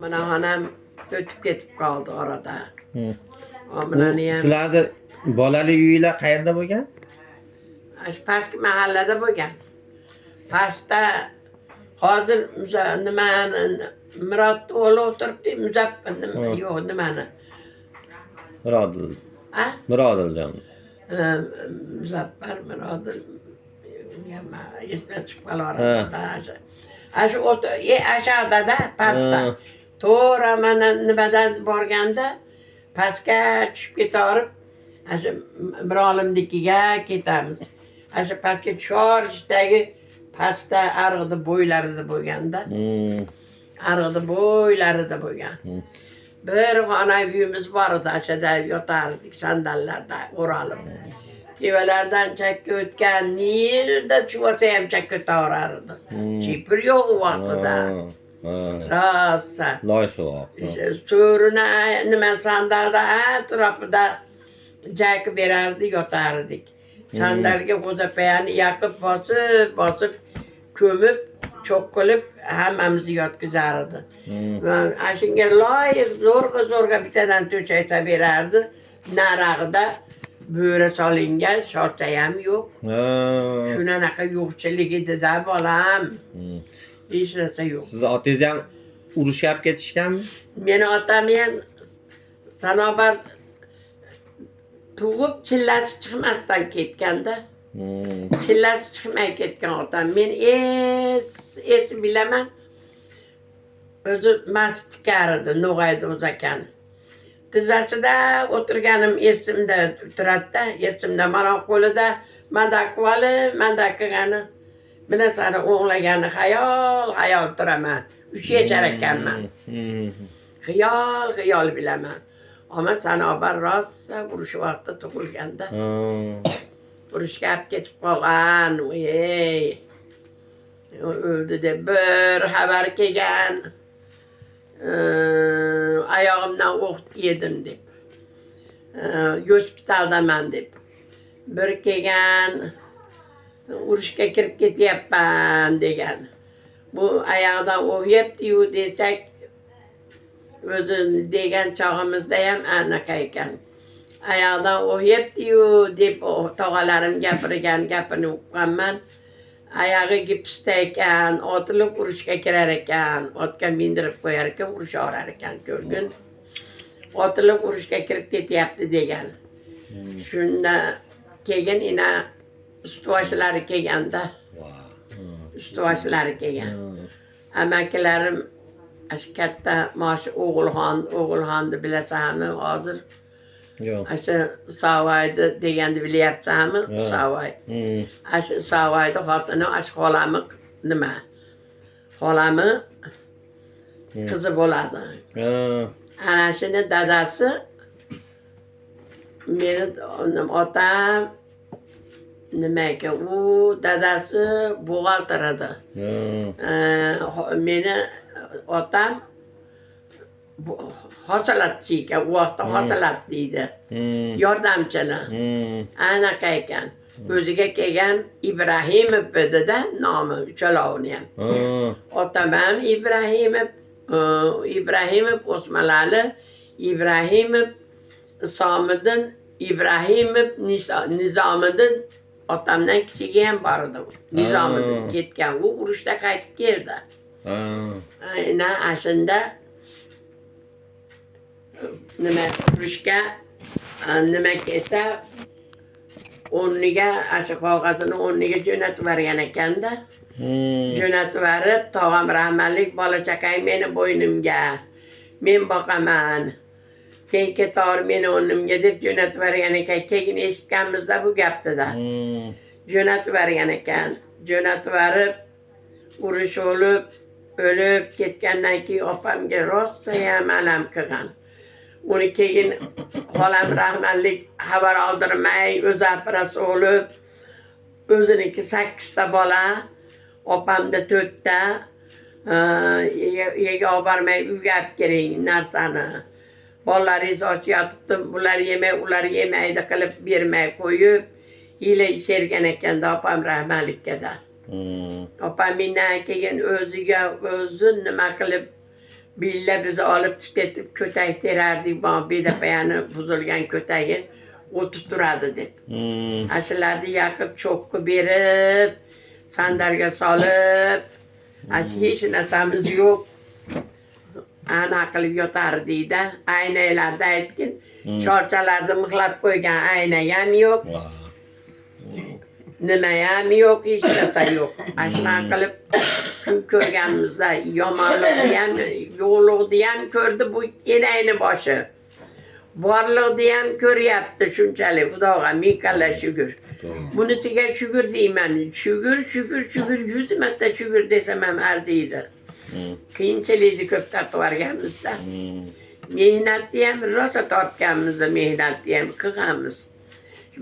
Mana onam o'tib ketib qoldi orada. Hı. Ominani ham Sizlarni bolalik uyinglar qayerda bo'lgan? Shu pastki mahallada bo'lgan. Pastda hozir nimani Murod o'g'li o'tiribdi, Muzaffar nima Hı. yo'q nimani? Mirodil. A? Mirodiljon. Muzaffar Mirodil esimdan chiqib qolaveradi. Shu aşağıda pastda. Ha. To'g'ri mana nimadan borganda pastga tushib ketaverib, shu Mirolimnikiga ketamiz. Shu pastga tushorishdagi pastda arg'ida bo'ylarida bo'lganda, arg'ida bo'ylarida bo'lgan. Bir xona uyimiz bor edi, o'shada yotardik sandallarda o'ralib. Tevalardan chakka o'tgan, niyerda tushib olsa ham chakka o'taverar edi. Chipir yo'q u vaqtida. Ha. Rosa. Loy suvoq. So'rini nima sandalda atrofida jaki berardi, yotardik. Sandalga g'o'zapayani yaqib bosib, bosib ko'mib, cho'q qilib hammamizni yotqizardi. Ana shunga loyiq zo'rg'a zo'rg'a bittadan to'shakcha berardi. Narog'ida bo'ra solingan sholcha ham yo'q. Ha. Shunaqa yo'qchilik edi-da bolam. Hech narsa yo'q. Sizni otangiz ham urushga olib ketishganmi? Meni otam ham Sanobar tug'ib chillasi chiqmasdan ketganda, chillasi chiqmay ketgan otam. Men es bilaman. O'zi mast tikar edi, No'g'ayda o'zakan. Tizzasida o'tirganim esimda turadi-da, esimda mana qo'lida madak olib, madak qilgani bilasan, o'g'lagani xayol, xayol turaman. 3 yashar ekanman. Xiyol, xiyol bilaman. Ammo Sanobar rosa urush vaqtida tug'ilganda urushga olib ketib qolgan. Ey. O'ldi deb bir xabar kelgan. Oyog'imdan o'q yedim deb. Gospitaldaman deb. Bir kelgan urushga kirib ketyapman degan. Bu oyog'idan o'q yebdi-yu desak, o'zi degan chog'imizda ham anaqa ekan. Oyog'idan o'q yebdi-yu deb tog'alarim gapirgan gapini uqqanman. Oyog'i gipsda ekan, otilib urushga kirar ekan, otga mindirib qo'yar ekan, urusha orar ekan ko'rgin. Otilib urushga kirib ketyapti degan. Shunda keyin ina ustuvoshlari kelganda, ustuvoshlari kelgan. Amakilarim shu katta mosh O'g'ilxon, O'g'ilxonni bilasanmi hozir? Yo'q. Shu Savoyni deganni bilyapsanmi? Ha. Savoy. Shu Savoyni xotini, shu xolami nima? Xolami qizi bo'ladi. Ha. Ana shuni dadasi meni otam nima ekan, u dadasi buxgalter edi. Ha. Meni otam hosilatchi ekan, u vaqtda hosilat deydi. Yordamchilar. Anaqa ekan. O'ziga kelgan Ibrahimov edi-da nomi, uchalovini ham. Ha. Otam ham Ibrahimov, Ibrahimov Osmonali, Ibrahimov Isomiddin, Ibrahimov Nizomiddin otamdan kichigi ham bor edi. Nizomiddin ketgan, u urushda qaytib keldi. Ha. Aynan ashunda nima urushga nima kelsa o'rniga shu qog'ozini o'rniga jo'natib yuborgan ekanda. Jo'natib yuborib, tog'am rahmatlik bola chaqang meni bo'ynimga, men boqaman, sen ketor meni o'rnimga deb jo'natib yuborgan ekan. Keyin eshitganmizda bu gapni-da. Jo'natib yuborgan ekan. Jo'natib yuborib, urush bo'lib, o'lib ketgandan keyin opamga rosayam alam qilgan. Uni keyin xolam rahmatlik xabar oldirmay, o'zi operasi bo'lib, o'ziniki 8 ta bola, opamda 4 ta, yerga olib bormay uyga olib keling narsani. Bolalaringiz och yotibdi, bular yemay, ular yemaydi qilib bermay qo'yib, hiyla ichirgan ekanda opam rahmatlikka-da. Opam mendan keyin o'ziga o'zi nima qilib Billa bizni olib chiqib ketib ko'tak terardik, bedapayani buzilgan ko'tagi o'tib turadi deb. Ana shularni yaqib cho'qqi berib, sandalga solib, ana shu hech narsamiz yo'q. Ana qilib yotardik-da. Aynaklarda aytgin, cholchalarni mixlab qo'ygan aynak ham yo'q. Nima ham yo'q, hech narsa yo'q. Ana shunaqa qilib kun ko'rganmizda, yomonlikni ham, yo'qlikni ham ko'rdi bu enayni boshi. Borliqni ham ko'ryapti shunchalik. Xudoga ming kalla shukur. Bunisiga shukur deyman. Shukur, shukur, shukur, 100 marta shukur desam ham arziydi. Qiyinchilikni ko'p tortib yuborganmiz-da. Mehnatni ham rosa tortganmiz, mehnatni ham qilganmiz.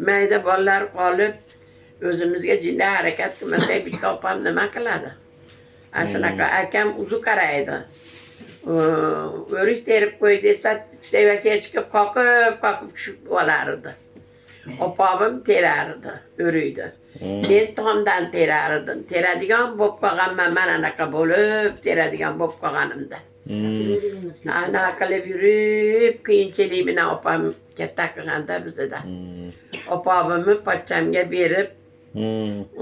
Mayda bolalar qolib, o'zimizga jinday harakat qilmasak, bitta opam nima qiladi? Ana shunaqa akam uzuq qaraydi. O'rik terib qo'y desa, tevasiga chiqib qoqib, qoqib tushib olar edi. Opamim terardi o'rikni. Men tomdan terar edim. Teradigan bo'lib qolganman, mana anaqa bo'lib teradigan bo'lib qolganimda. Ana qilib yurib, qiyinchilik bilan opam katta qilganda bizda. Opamimni pochchamga berib,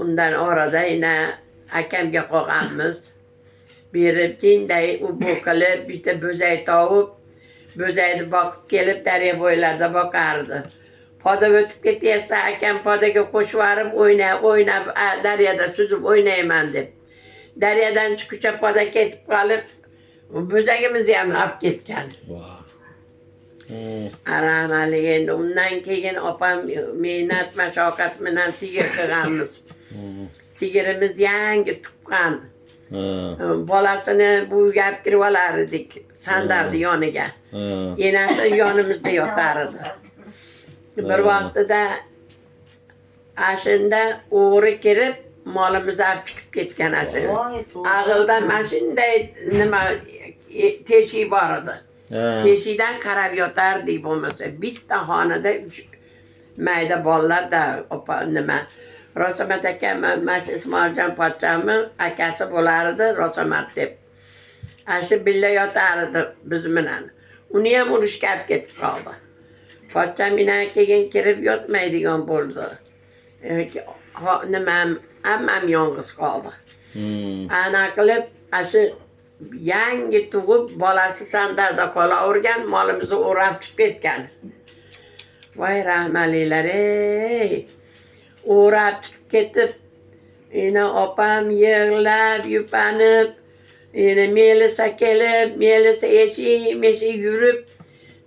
undan orada yana akamga qolganmiz. Berib, jinday u bu qilib, bitta bo'zay tovib, bo'zayni boqib kelib daryo bo'ylarida boqardi. Poda o'tib ketyapsa, akam podaga qo'shib yuborib, o'ynab, o'ynab, daryoda suzib o'ynayman deb. Daryodan chiquvcha poda ketib qolib, bo'zagimizni ham olib ketgan. Rahmatli endi undan keyin opam mehnat mashaqqat bilan sigir qilganmiz. Sigirimiz yangi tuqqan. Bolasini bu uyga olib kirib olar edik sandalni yoniga. Enasi yonimizda yotar edi. Bir vaqtida ashunda o'g'ri kirib molimizni olib chiqib ketgan ashu. Ag'ilda mana shunday nima teshik bor edi. Teshikdan qarab yotardik bo'lmasa. Bitta xonada 3 mayda bolalar-da opa nima. Rosamat aka mana shu Ismoiljon pochchamni akasi bo'lar edi Rosamat deb. Ana shu billa yotar edi biz bilan. Uni ham urushga olib ketib qoldi. Pochcham mendan keyin kirib yotmaydigan bo'ldi. Nimam, hammam yolg'iz qoldi. Ana qilib ana shu yangi tug'ib bolasi sandalda qolavergan, molimizni o'rab chiqib ketgan. Voy rahmatlilar ey. O'rab chiqib ketib, ena opam yig'lab, yupanib, ena melisa kelib, melisa eshik-meshik yurib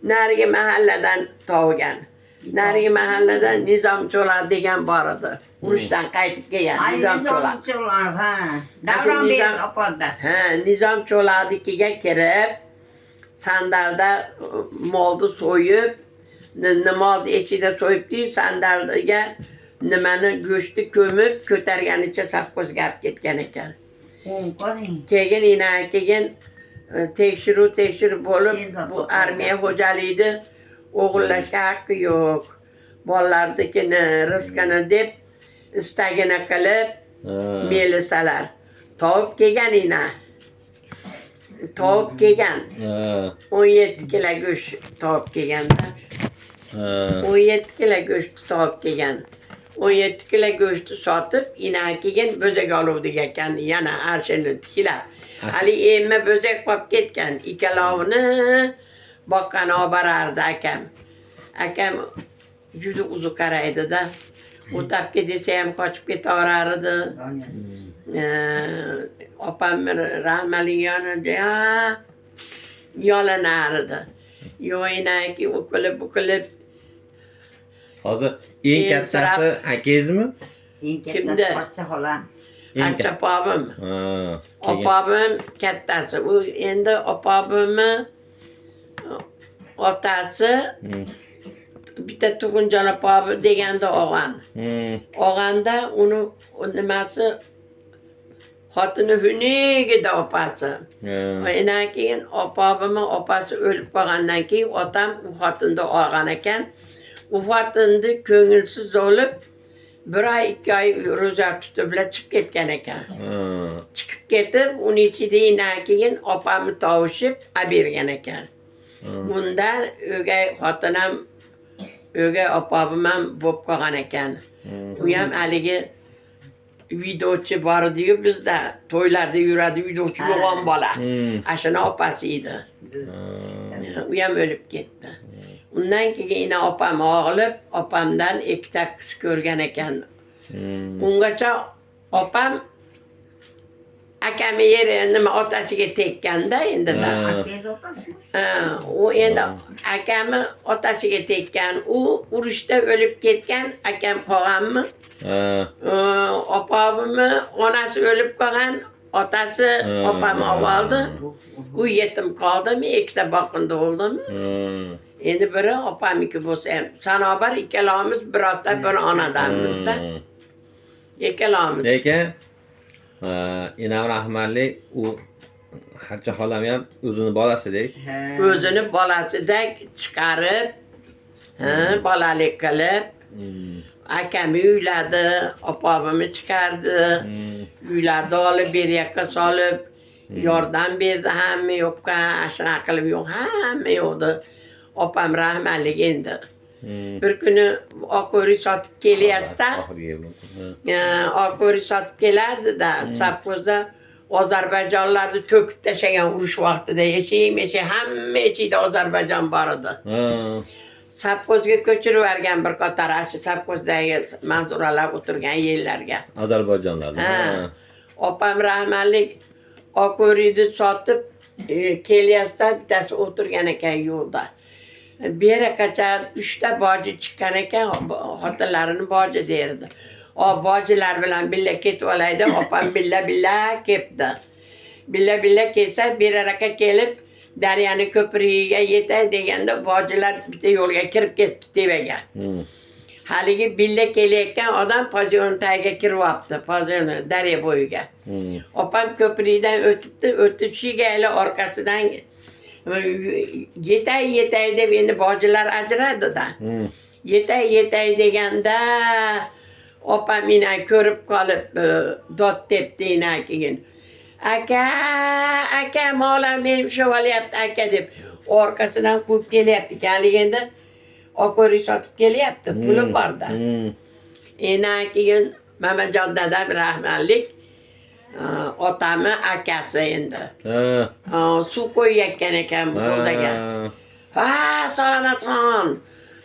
narigi mahalladan tovgan. Narigi mahalladan Nizom Cho'loq degan bor edi. Urushdan qaytib kelgan Nizom Cho'loq. Cho'loq, ha. Davron berdi opodasi. Ha, Nizom Cho'loqnikiga kirib, sandalda molni so'yib, molni eshikda so'yibdi, sandalga nimani go'shtni ko'mib, ko'targanicha sovxozga olib ketgan ekan. Keyin ina keyin tekshiruv bo'lib, bu armiya xo'jalikni o'g'irlashga haqqi yo'q. Bolalarnikini rizqini deb istagini qilib melisalar tovib kelgan ina. Tovib kelgan. 17 kilo go'sht tovib kelganda. 17 kilo go'sht tovib kelgan. 17 kilo go'shtni sotib, ina keyin bo'zak oluvdik ekan, yana arshini tikilab. Hali emma bo'zak qolib ketgan. Ikkalovini boqqani olib borardi akam. Akam juda uzuq qaraydi-da. O'tabga desa ham qochib ketaverar edi. Opam rahmatli yonida yolinar edi. Yo'q, inaki uqilib uqilib. Hozir eng kattasi akangizmi? Eng kattasi pochcha xolam. Acha opam. Opamim kattasi. U endi opamni otasi bitta Tug'unjon opam deganda og'an. Og'anda uni nimasi xotini hunigida opasi. Undan keyin opamni opasi o'lib qolgandan keyin otam u xotinni olgan ekan. U xotinni ko'ngilsiz olib Bir oy, 2 oy ro'za tutib chiqib ketgan ekan. Ha. Chiqib ketib, uni ichida keyin opamni tovushib bergan ekan. Bunda o'gay xotinam, o'gay opam ham bo'lib qolgan ekan. U ham haligi videochi bor edi-yu bizda, to'ylarda yuradi, videochi yo'g'on bola. Ashuni opasi edi. U ham o'lib ketdi. Undan keyin ina opam og'ilib, opamdan 2 qiz ko'rgan ekan. Ungacha opam akami yeri nima otasiga tekkanda endi-da. Akangiz opasimi? Ha, u endi akami otasiga tekkan, u urushda o'lib ketgan, akam qolganmi? Opamni onasi o'lib qolgan, otasi opam oldi. U yetim qoldimi, 2 boqindi bo'ldimi? Endi biri opamniki bo'lsa ham, Sanobar ikkalamiz bir ota, bir onadanmiz-da. Ikkalamiz. Lekin enam rahmatli u Xacha xolam ham o'zini bolasidek. O'zini bolasidek chiqarib, bolalik qilib, akamni uyladi, opamni chiqardi, uylarda olib bir yoqqa solib, yordam berdi hamma yo'qqa, shunaqa qilib yo'q, hamma yo'qdi. Opam rahmatli endi. Bir kuni oq o'rik sotib kelyapsa, oq o'rik sotib kelardi-da, sovxozda Ozarbayjonlarni to'kib tashlagan urush vaqtida eshik-meshik hamma eshikda Ozarbayjon bor edi. Sovxozga ko'chirib yuborgan bir qator shu sovxozdagi manzuralar o'tirgan yerlarga. Ozarbayjonlarni. Ha. Opam rahmatli oq o'rikni sotib kelyapsa, bittasi o'tirgan ekan yo'lda. Beri qachon 3 ta boji chiqqan ekan, xotinlarini boji derdi. O bojilar bilan billa ketib olaydi, opam billa-billa ketdi. Billa-billa kelsa, beraraka kelib daryoni ko'prigiga yetay deganda bojilar bitta yo'lga kirib ketdi tevaga. Haligi billa kelayotgan odam pojon tagiga kirib olibdi, pojoni daryo bo'yiga. Opam ko'prikdan o'tibdi, o'tib shigayli orqasidan yetay yetay deb endi bojilar ajradi-da. Yetay yetay deganda opam meni ko'rib qolib dod tepdi keyin. Aka, aka, molam meni ushlab olyapti aka deb orqasidan quvib kelyapti. Haligi endi oq o'rik sotib kelyapti, puli borda. Endi keyin Mamajon dadam rahmatlik otami akasi endi. Suv qo'yayotgan ekan bu ko'zaga. Ha, Salomatxon,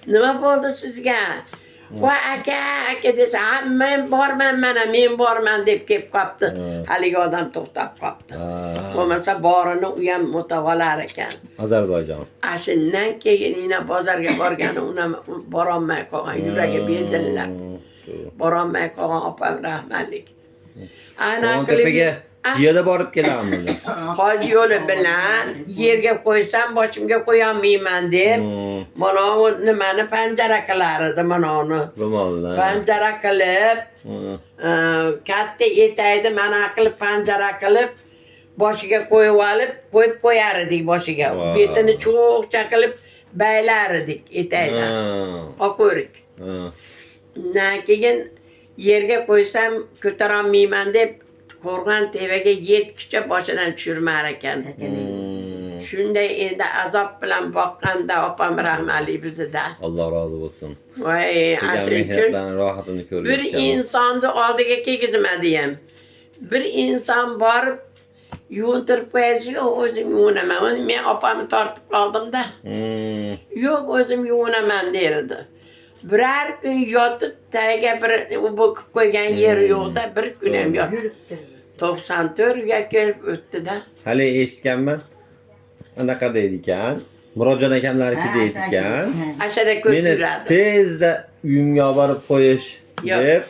nima bo'ldi sizga? Va aka, aka desa, ha, men borman mana, men borman deb kelib qopti. Haligi odam to'xtab qopti. Bo'lmasa borini u ham mutavolar ekan. Ozarbayjon. Ashundan keyin ina bozorga borgani uni borolmay qolgan, yuragi bezillab. Borolmay qolgan opam rahmatlik. Ana Qo'rg'ontepaga piyoda borib kelamizmi? Hoji yo'li bilan yerga qo'ysam boshimga qo'yolmayman deb mana u nimani panjara qilar edi, mana uni. Ro'molni. Panjara qilib, katta etakni mana qilib panjara qilib boshiga qo'yib olib, qo'yib qo'yar edik boshiga. Betini cho'qcha qilib baylar edik etakdan. Oq o'rik. Undan keyin yerga qo'ysam ko'tarolmayman deb qo'rg'on tevaga yetkicha boshidan tushirmar ekan. Shunday endi azob bilan boqqanda opam rahmatli bizida. Alloh rozi bo'lsin. Voy, Qilgan shuning uchun mehnatlarning rohatini ko'rdik. bir insonni oldiga kelgizmadi ham. Bir inson borib yuvintirib qo'yasiz, yo'q o'zim yuvinaman. Men opamni tortib qoldim-da. Yo'q o'zim yuvinaman derdi. Birar kun yotib tagiga bir u bo'kib qo'ygan yeri yo'qda, bir kun ham yotib. 94 ga kelib o'tdi-da. Hali eshitganman. Anaqa deydi ekan. Murodjon akamlarniki deydi ekan. Ashada ko'p Meni yuradi. tezda uyimga olib borib qo'yish Yo'q. deb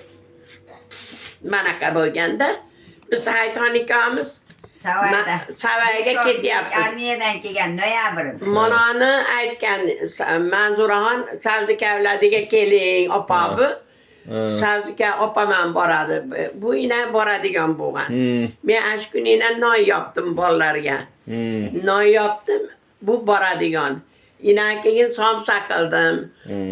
Manaqa bo'lganda biz Hayton ikkovimiz Savayda. Savayga ketyapmiz. Armiyadan kelgan noyabrda. Manoni aytgan Manzuraxon Sabzi kavladiga keling opabi. Sabzika opam ham boradi. Bu ina boradigan bo'lgan. Men shu kuni ina non yopdim bolalarga. Non yopdim, bu boradigan. Inan keyin somsa qildim.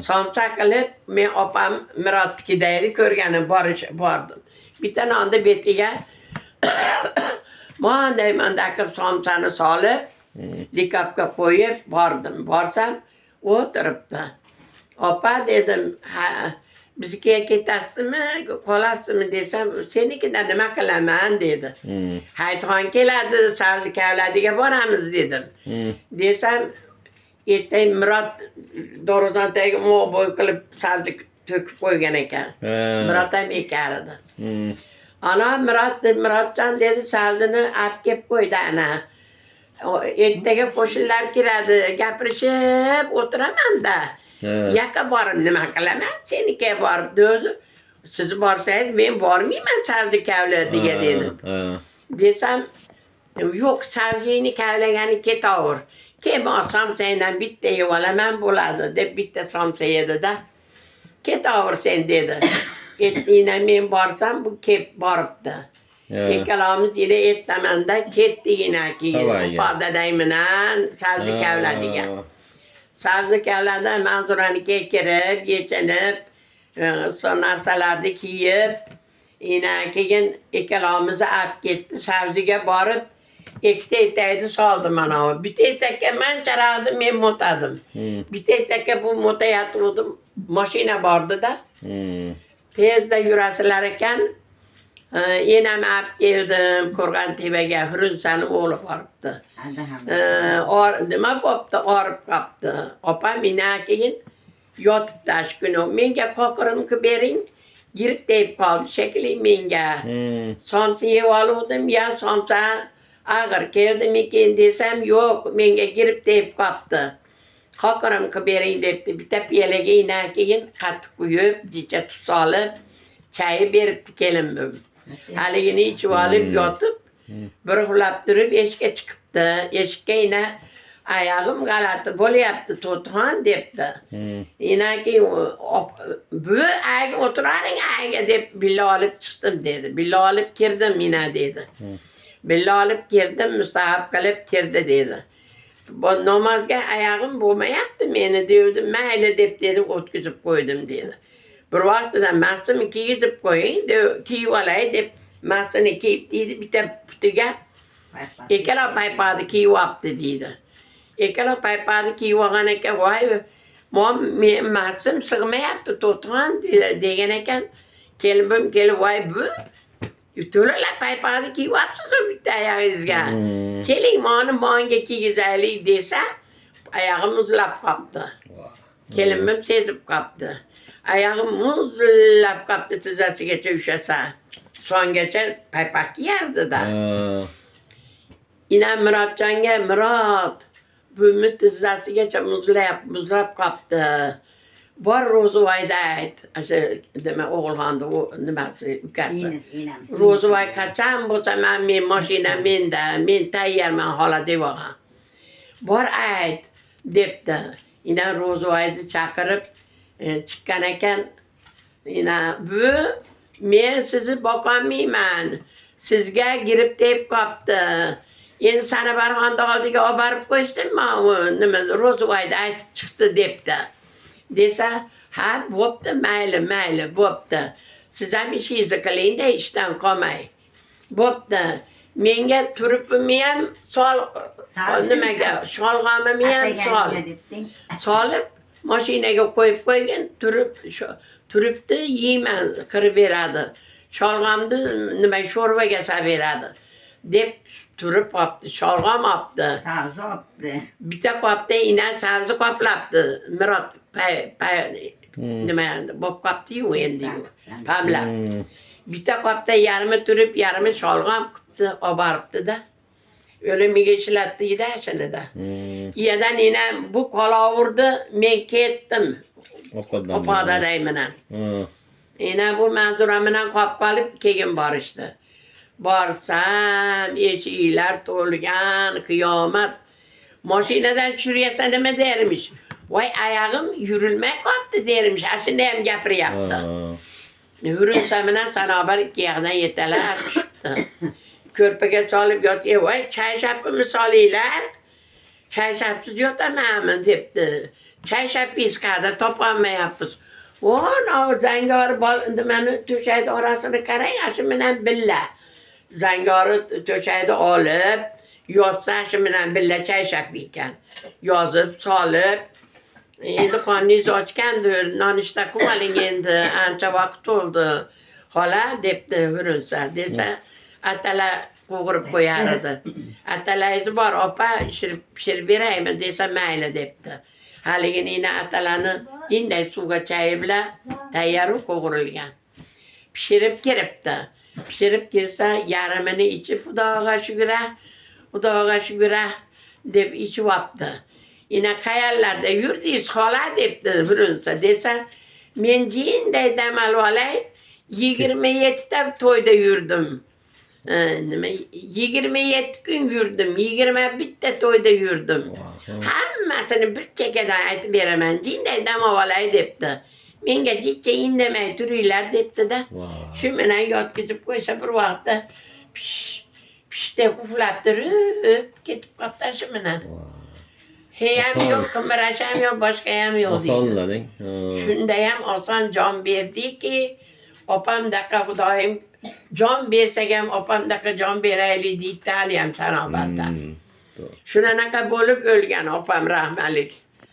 Somsa qilib, men opam Murodnikida edi, ko'rganim borish bordim. Bitta nonni betiga manday manday qilib somsani solib, likopga qo'yib bordim. Borsam, o'tiribdi. Opa dedim, ha, biznikiga ketasizmi, qolasizmi desam, senikida nima qilaman dedi. Hayitxon keladi, Sabzi kavladiga boramiz dedim. Desam, ertaga Murod darvozani tagiga mo'l qilib sabzi to'kib qo'ygan ekan. Murod ham ekar edi. Ana Murod, Murodjon dedi, sabzini olib kelib qo'ydi ana. Ertaga qo'shnilar kiradi, gapirishib o'tiraman-da. Yaqa borib nima qilaman? Senikiga borib o'zi siz borsangiz men bormayman sabzi kavladiga dedim. Desam, yo'q, sabzini kavlagani ketaver. Kel, somsangdan bitta yeb olaman bo'ladi deb bitta somsa yedi-da. Ketaver sen dedi. Ertaga men borsam bu kelib boribdi. Ikkalamiz yine ertamanda ketdik yine keyin. Savoyga. Opa dadang bilan sabzi kavladiga. Sabzi kavlada Manzuranikiga kirib, yechinib, issiq narsalarni kiyib, ina keyin ikkalamizni olib ketdi. Sabziga borib, ikkita etakni soldi mana bu. Bitta etakka man charaqdim, men mo'tadim. Bitta etakka bu mo'tayotgandim, mashina bordi-da. Tezda yurasilar ekan. Enam olib keldim Qo'rg'ontepaga, Hurunsani o'g'li boribdi. Nima bo'pti, og'rib qolibdi. Opam ina keyin yotibdi shu kuni. Menga qoqirim qilib bering, girib tegib qoldi shekilli menga. Somsa yeb oluvdim, ya somsa og'ir keldimikin desam, yo'q, menga girib tegib qolibdi. Qoqirim qilib bering debdi. Bitta piyolaga ina keyin qatiq quyib, jicha tuz solib, chayi beribdi kelinim. Haligini ichib olib yotib, bir uxlab turib eshikka chiqibdi. Eshikka ina oyog'im g'alati bo'lyapti, To'tixon debdi. Ina keyin bu ayga o'tiraring ayga deb billa olib chiqdim dedi. Billa olib kirdim ina dedi. Billa olib kirdim, mustahab qilib kirdi dedi. Bu namozga oyog'im bo'lmayapti meni devdim, mayli deb dedi, o'tkazib qo'ydim dedi. Bir vaqtida mastimni kiygizib qo'ying, deb kiyib olay deb mastini kiyib deydi, bitta putiga ikkala paypog'ni kiyib olibdi deydi. Ikkala paypog'ni kiyib olgan ekan, voy, mom, men mastim sig'mayapti To'tixon degan ekan. Kelinim kelib, voy bu to'lalar paypog'ni kiyib olibsiz bitta oyog'ingizga. Keling, moni monga kiygizaylik desa, oyog'im muzlab qolibdi. Kelinim sezib qolibdi. Oyog'im muzlab qolibdi tizzasigacha ushlasa. Songacha paypoq kiyardi-da. Ina Murodjonga, Murod, buvimni tizzasigacha muzlab qolibdi. Bor Ro'zivoyda ayt. O'sha nima o'g'ilxonni nimasi ukasi. Ro'zivoy qachon bo'lsa men mashina menda, men tayyorman xola deb olgan. Bor ayt debdi. Ina Ro'zivoyni chaqirib chiqqan ekan. Ina bu men sizni boqolmayman. Sizga girib tegib qolibdi. Endi Sanabarxonni oldiga olib borib qo'ysinmi u nima Ro'zivoyda aytib chiqdi debdi. Desa, ha, bo'pti, mayli, mayli, bo'pti. Siz ham ishingizni qiling-da, ishdan qolmay. Bo'pti. Menga turibmi ham sol, nimaga, sholg'omimni ham sol. Solib, mashinaga qo'yib qo'ygin, turib, turibdi, yeyman, qirib beradi. Sholg'omni nima sho'rvaga solib deb turib olibdi, sholg'om olibdi. Sabzi olibdi. Bitta qopda ina sabzi qoplabdi. Murod pay, pay, nima bo'lib qolibdi-yu endi. Pamlab. Bitta qopda yarmi turib, yarmi sholg'om qilibdi, olib boribdi-da. O'limiga ishlatdi-da shunida. Iyadan ina bu qolovurdi, men ketdim. Opa daday bilan. Ina bu Manzura bilan qolib qolib keyin borishdi. Borsam, eshiklar to'lgan, qiyomat. Mashinadan tushiryapsan nima dermish? Voy, oyog'im yurilmay qolibdi dermish. Shunda ham gapiryapti. Yurilsa bilan Sanobar ikki yoqdan yetalab tushibdi. Ko'rpaga solib yotgan, voy, choy shapimni solinglar. Chayshabsiz yotamanmi debdi. Chayshab eskadi, topolmayapmiz. Vono zangori bol nimani to'shakni orasini qarang, shu bilan billa. Zangori to'shakni olib, yotsa shu bilan billa chayshab ekan. Yozib, solib, endi qorningiz ochgandir, nonushta qilib oling endi, ancha vaqt bo'ldi. Xola debdi Hurinsa, desa atala qo'g'irib qo'yar edi. Atalangiz bor, opa, pishirib pishirib beraymi desa mayli debdi. Haligi nina atalani jinday suvga chayibla tayyor qo'g'urilgan. Pishirib kiribdi. Pishirib kirsa yarmini ichib Xudoga shukr, Xudoga shukr deb ichib olibdi. Ina qayerlarda yurdingiz xola debdi Hurinsa desa men jinday dam olib olay 27 ta to'yda yurdim. Nima 27 kun yurdim, 21 ta to'yda yurdim. Hammasini bir chekkadan aytib beraman. Jinday dam olay debdi. Menga jicha indamay turinglar debdi-da. Shu bilan yotqizib qo'ysa bir vaqtda pish pish deb uxlab turib ketib qolibdi shu bilan. Heyam yo'q, qimirash ham yo'q, boshqa ham yo'q deydi. Osonlaring. Shundayam oson jon berdiki, opamdaqa Xudoyim jon bersak ham opamdaqa jon beraylik deydi haliyam Sanobarda. Shunaqa bo'lib o'lgan opam rahmatlik.